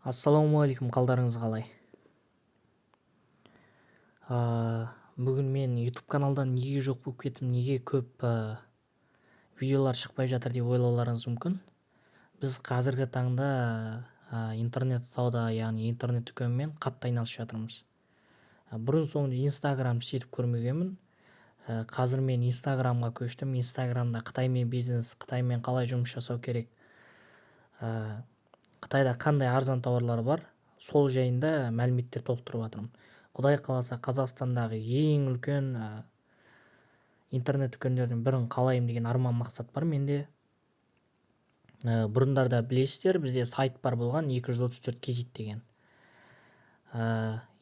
Ассалаумағалейкум, қалдарыңыз қалай? Бүгін мен YouTube каналдан неге жоқ болып кеттім, неге көп видеолар шықпай жатыр деп ойлауларыңыз мүмкін. Біз қазіргі таңда интернет сауда, яғни интернет дүкенмен қатты айналысып жатырмыз. Бұрын соңды Инстаграм істетіп көрмегенмін. Қазір мен Инстаграмға көштім. Инстаграмда Қытаймен бизнес, Қытаймен қалай жұмыс жасау керек, Қытайда қандай арзан тауарлар бар, сол жайында мәліметтер толықтырып жатырмын. Құдай қаласа, Қазақстандағы ең үлкен интернет дүкендердің бірін қалаймын деген арман мақсат бар менде. Бұрындарда білесіздер, бізде сайт бар болған 234 kz деген.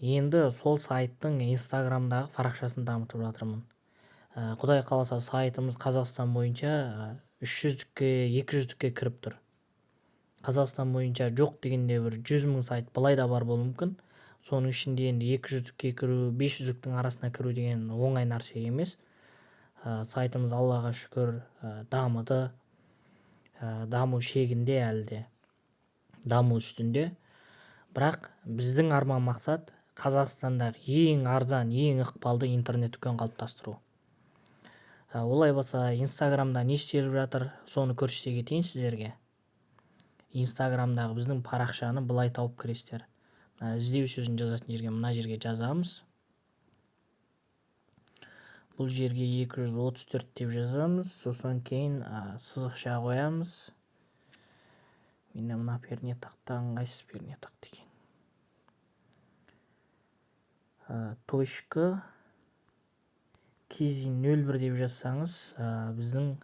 Енді сол сайттың Инстаграмдағы парақшасын дамытып жатырмын. Құдай қаласа, сайтымыз Қазақстан бойынша 300-дікке, 200-дікке кіріп тұр. Қазақстан бойынша жоқ дегенде бір 100 мың сайт былай да бар болуы мүмкін. Соның ішінде енді 200-дікке кіру, 500-діктің арасына кіру деген оңай нәрсе емес. Сайтымыз Аллаға шүкір дамыды. Даму шегінде, әлі де даму үстінде. Бірақ біздің арман мақсат Қазақстандағы ең арзан, ең ықпалды интернет дүкен қалыптастыру. Олай болса, Инстаграмда не істеліп жатыр, соны көрсете кетейін сіздерге. Инстаграмдағы біздің парақшаны былай тауып кіресіздер. Мына іздеу сөзін жазатын жерге, мына жерге жазамыз. Бұл жерге 234 деп жазамыз. Сосын кейін сызықша қоямыз. Менде мына пернетақтан қайсы пернетақ деген? Точка kz 01 деп жазсаңыз, біздің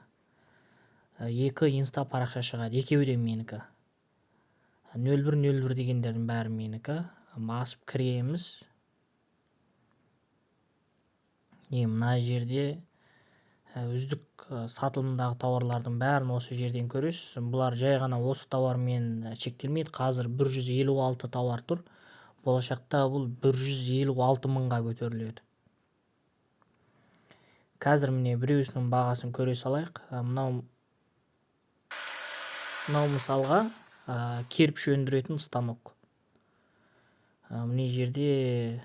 екі инста парақша шығады. Екеуі де менікі. 01 01 дегендердің бәрі менікі. Басып кіреміз. Не, мына жерде үздік сатылымдағы тауарлардың бәрін осы жерден көресіз. Бұлар жай ғана осы тауармен шектелмейді. Қазір 156 тауар тұр. Болашақта бұл 156 мыңға көтеріледі. Қазір міне біреусінің бағасын көре салайық. Мынау мысалға кирпич өндіретін станок. Мына жерде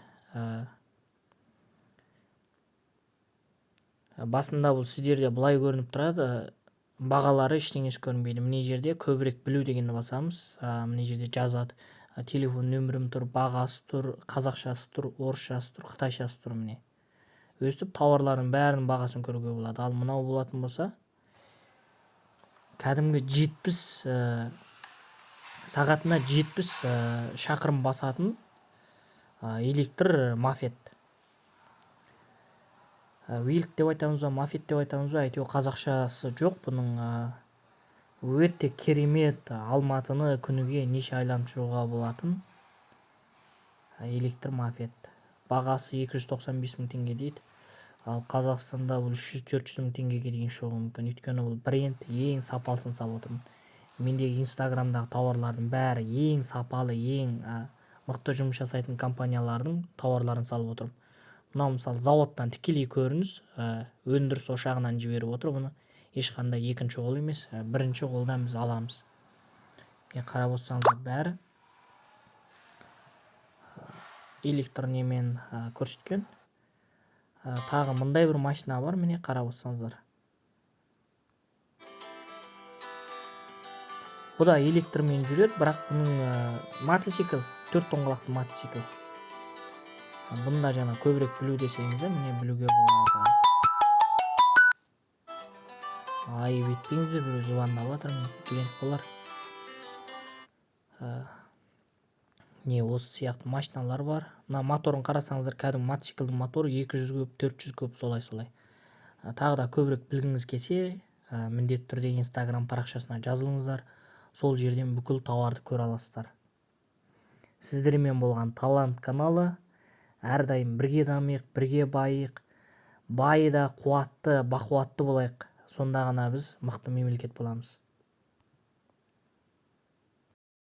басында бұл сіздерде былай көрініп тұрады, бағалары ештеңесі көрінбейді. Мына жерде көбірек білу дегенді басамыз. Мына жерде жазады. Телефон нөмірім тұр, бағасы тұр, қазақшасы тұр, орысшасы тұр, қытайшасы тұр міне. Өстіп тауарлардың бәрінің бағасын көруге болады. Ал мынау болатын болса, кәдімгі 70, сағатына 70 шақырым басатын электр мафет. Велик деп айтамыз ба, мафет деп айтамыз ба, әйтеуір қазақшасы жоқ бұның. Өте керемет, Алматыны күніге неше айланып шығуға болатын электр мафет. Бағасы 295 мың теңге дейді. Ал Қазақстанда бұл 300-400 мың теңгеге дейін шығуы мүмкін. Өйткені бұл бренд, ең сапалысын салып отырмын. Мендегі Инстаграмдағы тауарлардың бәрі ең сапалы, ең мықты жұмыс жасайтын компаниялардың тауарларын салып отырмын. Мынау мысалы зауыттан тікелей көрініс, өндіріс ошағынан жіберіп отыр бұны. Ешқандай екінші қол емес, бірінші қолдан біз аламыз. Міне қарап отырсаңыздар, бәрі электр немен көрсеткен. Тағы мындай бір машина бар, міне қарап отырсаңыздар. Бұ да электрмен жүреді, бірақ бұның мотоцикл, 4 доңғалақты мотоцикл. Бұны да жаңа көбірек білу десеңіздер, міне білуге болады. Айып етпеңіздер, біреу звондап жатыр, клиент болар. Не, осы сияқты машиналар бар. Мына моторын қарасаңыздар, кәдімгі мотоциклдің моторы 200 көп, 400 көп, солай-солай. Тағы да көбірек білгіңіз келсе, міндетті түрде Инстаграм парақшасына жазылыңыздар. Сол жерден бүкіл тауарды көре аласыздар. Сіздермен болған Талант каналы. Әрдайым бірге дамиық, бірге байиық. Бай да қуатты, бақуатты болайық. Сонда ғана біз мықты мемлекет боламыз.